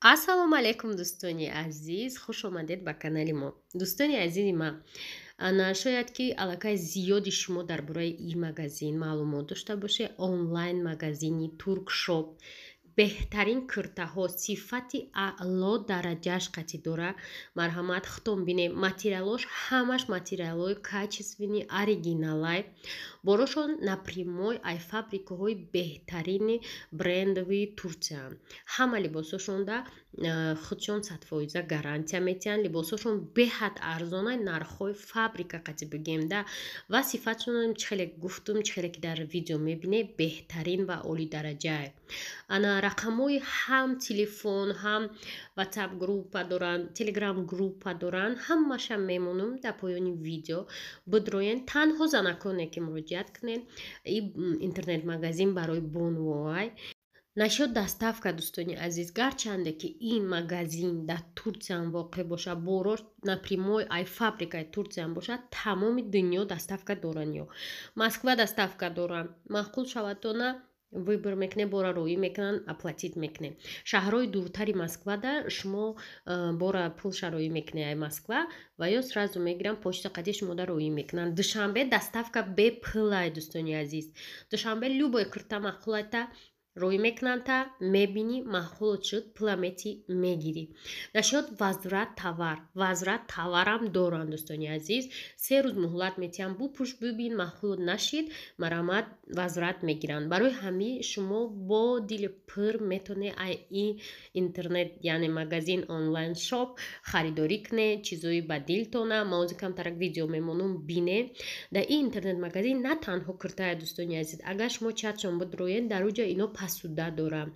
Ассалому алайкум, дӯстони азиз, хуш омадед ба канали мо. Дӯстони азизи ман, ана шояд ки аллакай зиёди шумо дар бораи ин магазин маълумот дошта бошед. Онлайн магазини Туркшоп беҳтарин киртаҳо, сифати аъло дараҷааш қатӣ дора. Марҳамат, худтон бинед, материалош ҳамаш материалҳои качественный, оригиналай. Борошон напрямой ай фабрикаҳои беҳтарини брендовии Турсияанд. Ҳама либосошонда худшон 100% гарантия метиҳанд. Либосошон беҳад арзонай, нархҳои фабрика қатӣ бигем да, ва сифатшон, чӣ хеле гуфтум, чӣ хеле ки дар видео мебинед, беҳтарин ва олидараҷае. Ана рақамҳои ҳам телефон, ҳам WhatsApp группа доранд, Telegram группа доранд, ҳамаша мемонам дар поёни видео. Бидроен, танҳо занаконе ки муроҷиат кунед, и интернет-магазин барои бонувоай. Насчёт доставка, дӯстони азиз, гарчанде ки ин магазин дар Турсияам воқеъ бошад, борош напрямой ай фабрикаи Турсияам бошад, тамоми дунё доставка доранд ё Москва доставка доранд. Маъқул шавадтона, выбор мекунед, бора роӣ мекунанд, оплатить мекунед. Шаҳрҳои дуртари Москвада шумо бора пулша роӣ мекунед ай Москва ва ё сразу мегиранд, почта қади шумода роӣ мекунанд. Душанбе доставка бепулай, дӯстони азиз. Душанбе любой кирта маъқулайта роӣ мекунанд, та мебинӣ, маъқулот шуд, пула мети, мегирӣ. Насчёт возврат товар, возврат товарам доранд, дӯстони азиз. 3 рӯз муҳлат метиҳанд, бупӯш, бибин, маъқулот нашид, марҳамат, возврат мегиранд. Барои ҳамин шумо бо дили пур метавонед ай и интернет, яъне магазин онлайн шоп харидорӣ кунед чизои ба дилтона. Ма ози камтарак видео мемонам, бинед. Дар ин интернет магазин на танҳо киртая, дӯстони азиз, агар шумо чатшон бидроед, дар уҷа ино посуда доранд,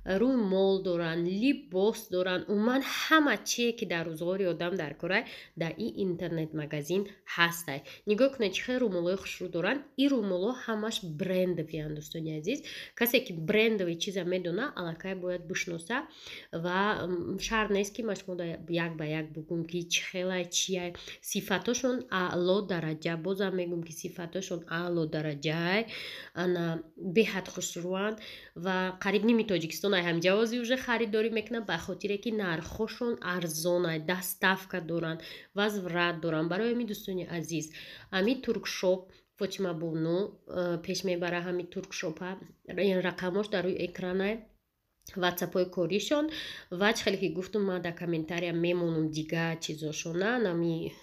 рӯймол доранд, либос доранд, умуман ҳама чие ки дар рӯзғори одам дар корай, дар ин интернет-магазин ҳастай. Нигоҳ кунед, чӣ хел рӯмолҳои хушрӯ доранд. Ин рӯмолҳо ҳамаш брендовиянд, дӯстони азиз. Касе ки брендовый чиза медона, аллакай бояд бишноса ва шарт нест, ки ман шумо як ба як бугум, ки чӣ хелай, чияй. Сифатошон аъло дараҷа, бозам мегӯм, ки сифатошон аъло дараҷаай. Ана беҳад хушрӯанд ва қариб ними Тоҷикистон ай ҳамҷавози уже харидорӣ мекунанд, ба хотире ки нархҳошон арзонай, доставка доранд, возврат доранд. Барои ҳамин, дӯстони азиз, ҳамин Туркшоп, Фотима Бону пеш мебара ҳамин Туркшопа. Рақамош дар рӯи экранай, ватсапҳои коришон ва чӣ хеле ки гуфтум, ман дар комментария мемонам дига чизошона, нами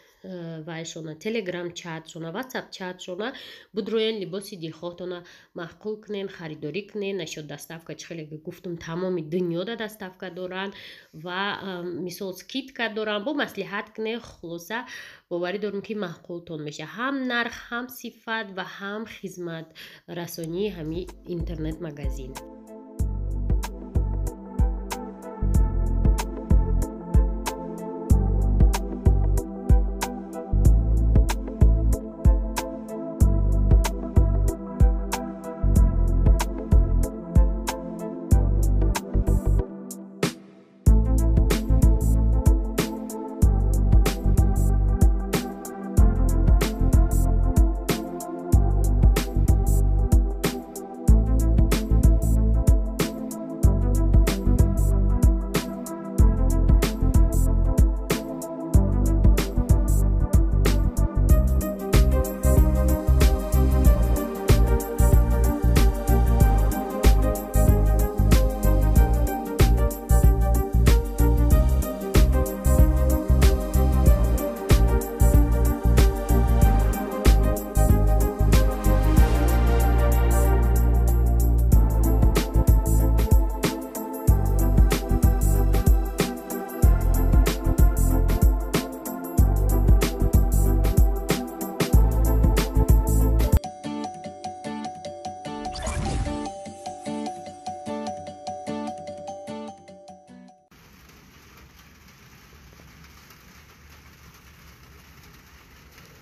вайшона, Телеграм чатшона, Ватсап чатшона. Будроен, либоси дилхоҳтона маъқул кунен, харидорӣ кунен. Насчёт доставка, чӣ хеле ки гуфтум, тамоми дунёда доставка доранд ва мисол скидка доранд, бо маслиҳат кунен. Хулоса, боварӣ дорам, ки маъқултон мешавад ҳам нарх, ҳам сифат ва ҳам хизматрасонии ҳамин интернет магазин.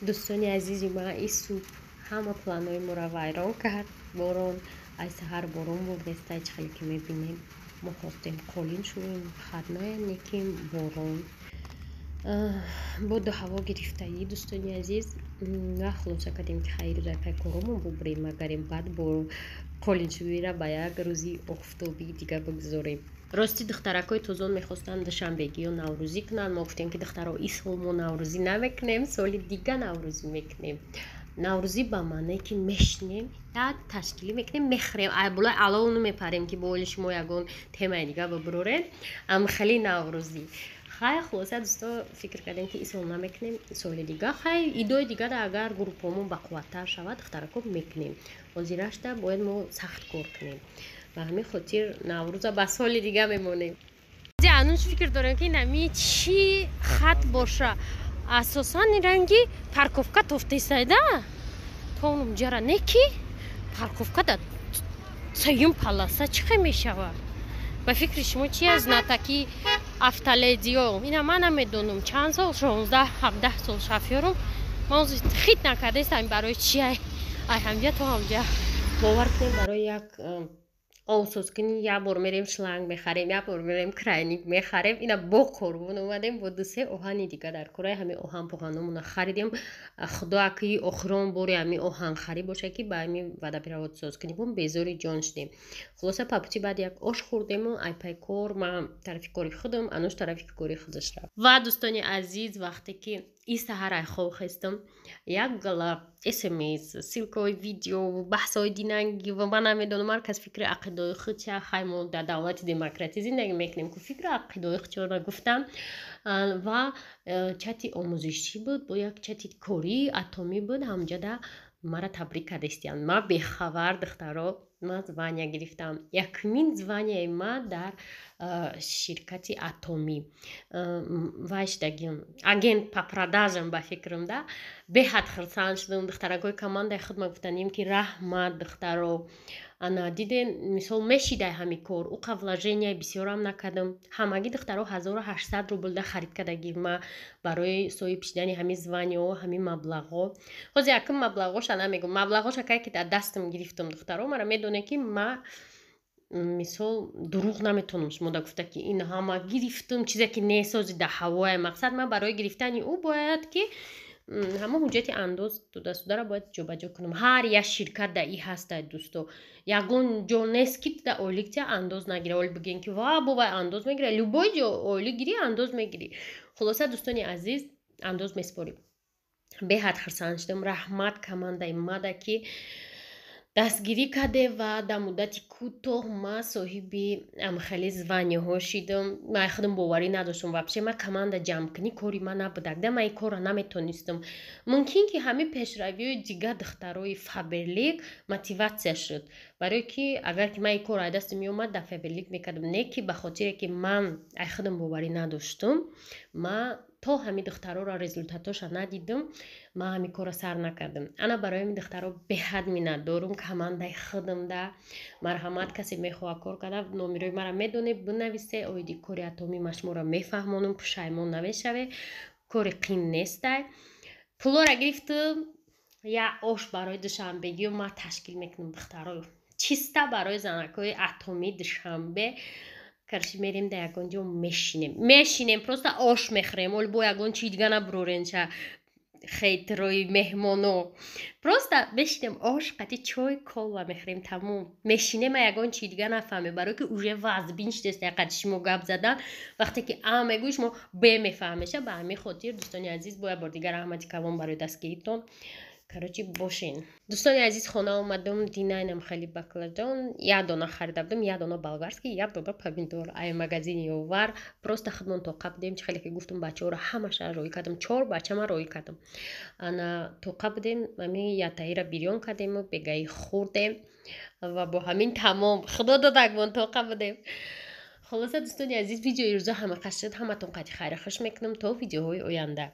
Дӯстони азизи ман, и субҳ ҳама планҳои моро вайрон кард борон. Ай саҳар борон бурдестай, чӣ хеле ки мебинем. Мо хостем қолин шӯем, хатная, лекин борон боду ҳаво гирифтаӣ, дӯстони азиз. Ва хулоса кардем, ки хайру дар коромон бубурем, магарем, баъд бо қолиншӯиро ба як рӯзи офтобии дига бигзорем. Рости, духтаракҳои тозон мехостанд душанбегиё наврӯзӣ кунанд. Мо гуфтем, ки духтаро, ин сол мо наврӯзӣ намекунем, соли дига наврӯзӣ мекунем. Наврӯзӣ ба маъное, ки мешинем, як ташкилӣ мекунем, мехӯрем, болои алов намепарем, ки бо оли шумо ягон темаи дига бибурорем. Амхели наврӯзӣ. Хай, хулоса, дӯсто, фикр кардем, ки ин сол намекунем, соли дига. Хай, идои дигара, агар группҳомон бақувваттар шавад, духтарако, мекунем. Ҳозирашта бояд мо сахт кор кунем. Ба ҳамин хотир наврӯза ба соли дига мемонем. Ануш, фикр дорем, ки нами чӣ хат боша? Асосан ранги парковка тофтесайда тонум ҷара не, ки парковка да сеюм полоса чӣ хел мешавад? Ба фикри шумо чи аз знатоки автоледиё? Ина ман намедонам, чанд сол, 16-17 сол шофёрум, ман хит накардаистам, барои чи ай ҳамҷа то ҳамҷа. Бовар кунем, барои як овсозкунӣ як бор мерем шланг мехарем, як бор мерем краник мехарем. Ина бо қурбон омадем, бо дусе оҳани дига дар кораи ҳами оҳан поҳаномона харидем. Худо акии охирон бори ҳами оҳанхарӣ боша, ки ба ҳами водопровод созкунӣ бом безори ҷон шудем. Хулоса, по пути баъд як ош хӯрдему айпай кор, ман тарафи кори худам, Ануш тарафи кори худаш рафт. Ва, дӯстони азиз, вақте ки ин саҳар ай хоб хестам, як гала смс, ссылкаҳои видео, баҳсҳои динанги ва ман намедонам, ҳар кас фикри ақидаҳои худша. Хай, мо дар давлати демократӣ зиндагӣ мекунем, ку фикру ақидаҳои худшона гуфтам. Ва чати омӯзишӣ буд, бо як чати кории Атомӣ буд, ҳамҷода мара табрик кардастиянд. Ман бехабар, духтаро, ман звания гирифтам. Якумин званияи ман дар ширкати Атомӣ вай шудагим, агент по продажам. Ба фикрам да беҳад хурсанд шудам. Духтаракҳои командаи худ ма гуфтанем, ки раҳмат, духтаро. Ана диден, мисол, мешидай ҳами кор уқа вложения бисёрам накардам. Ҳамагӣ, духтаро, 1800 рубл да харид кардагӣ ма барои соҳиб шидани ҳами званияҳо, ҳами маблағҳо. Ҳозир якум маблағҳоша намегӯм, маблағҳоша кай ки дар дастам гирифтам. Духтаро, мара медонед, ки ма мисол дурӯғ наметонам шумо да гуфта, ки ин ҳама гирифтам, чизе ки несози да ҳавое. Мақсад, ман барои гирифтани ӯ бояд ки ҳама ҳуҷҷати андоз додасударо бояд ҷобаҷо кунам. Ҳар як ширкат да и ҳастай, дӯсто. Ягон ҷо нест, ки да ойлик тия андоз нагира. Оли бигӯем, ки ва бовай андоз мегира. Любой ҷо ойлик гирӣ, андоз мегирӣ. Хулоса, дӯстони азиз, андоз меспорӣ. Беҳад хурсанд шудам. Раҳмат командаи мада, ки дастгирӣ карде ва дар муддати кӯтоҳ ман соҳиби хеле званияҳо шидам. Ман худам боварӣ надоштам. Вообще ман команда ҷамъкунӣ кори ман набудак да, ман ин корро наметонистам. Мумкин ки ҳамин пешравиҳои дигар духтарои Фаберлик мотиватсия шуд, барое ки агар ки ман ин корро аз дастам меомад, дар Фаберлик мекардам. Не ки ба хотире ки ман ай худам боварӣ надоштум, ман то ҳамин духтароро результатоша надидам, ман ҳамин корро сар накардам. Ана барои ҳамин, духтаро, беҳад миннатдорум командаи худамда. Марҳамат, касе мехоҳад кор карда, номерои мара медонед, бинависе. Оиди кори Атомӣ ман шуморо мефаҳмонам, пушаймон намешавед. Кори қин нестай. Пулора гирифтум, як ош барои душанбегиё ман ташкил мекунам, духтаро, чиста барои занакҳои Атомӣ. Душанбе короче мерем, да ягон ҷо мешинем, просто ош мехӯрем. Оли бо ягон чизи дига набуроренша, хейтерои меҳмоно. Просто мешинем, ош қати чой, кола мехӯрем, тамом. Мешинем, а ягон чизи дига нафаҳмем, барое ки уже вазбин шудест қати шумо гап задан. Вақте ки а мегӯи, шумо б мефаҳмеша. Ба ҳамин хотир, дӯстони азиз, бо як бор дигар раҳмати калон барои дастгиритон. Короче, бошен. Дӯстони азиз, хона омадам. Динайнам хеле баклажан як дона харида будам, як дона болгарский, як дона помидор ай магазини Ёвар. Просто худмон тоқа будем. Чи хеле ки гуфтам, бачаҳоро ҳамаша роӣ кардам, чор бачама роӣ кардам. Ана тоқа будем, ами ятаира бирён кардему бегаи хӯрдем ва бо ҳамин тамом. Худо додакмон, тоқа будем. Хулоса, дӯстони азиз, видеои рӯза ҳама қашид. Ҳаматон қати хайру хуш мекунам то видеоҳои оянда.